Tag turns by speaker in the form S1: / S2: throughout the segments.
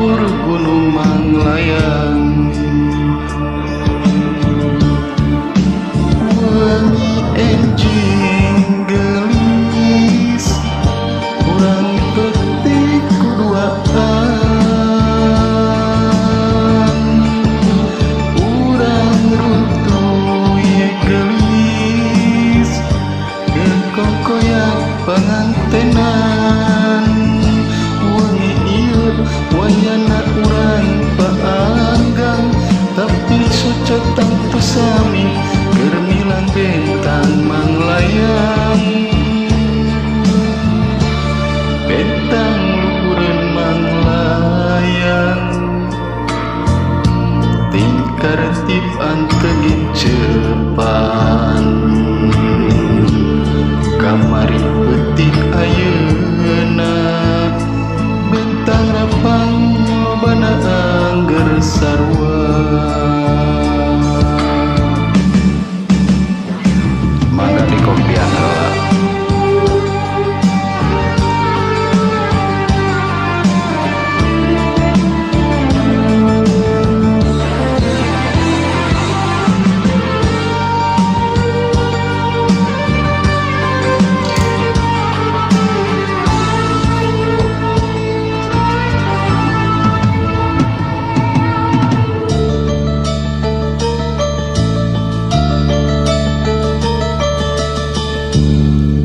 S1: Luhur Gunung Manglayang. Wengi enjing geulis urang peuting kuduaan, urang runtuy geulis keur kokoyak pangantenan. Wengi ieu wayahna urang paanggang, tapi soca tangtu sami keur milang bentang manglayang. Bentang luhureun manglayang, tingkar tip antengin cepan. Kamari peuting ayeuna bentang rapang lobana angger sarua. Mangga dikopian heula.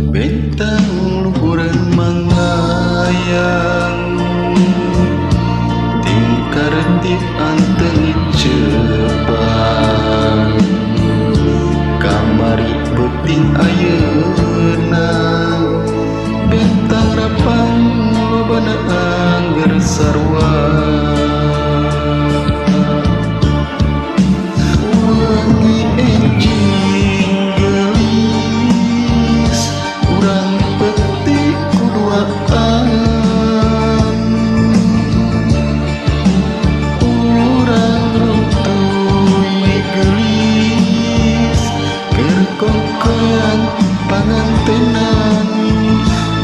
S1: Bentang luhureun manglayang, tingkar tip antengin ceban. Kamari peuting ayeuna bentang rapang lobana angger sarua. Wengi enjing geulis urang peuting kuduaan, urang runtuy geulis keur kokoyan pangantenan.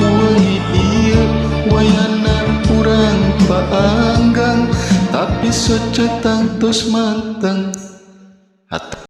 S1: Wengi ieu wayahna urang paanggang, tapi soca tangtos manteng. Hatur.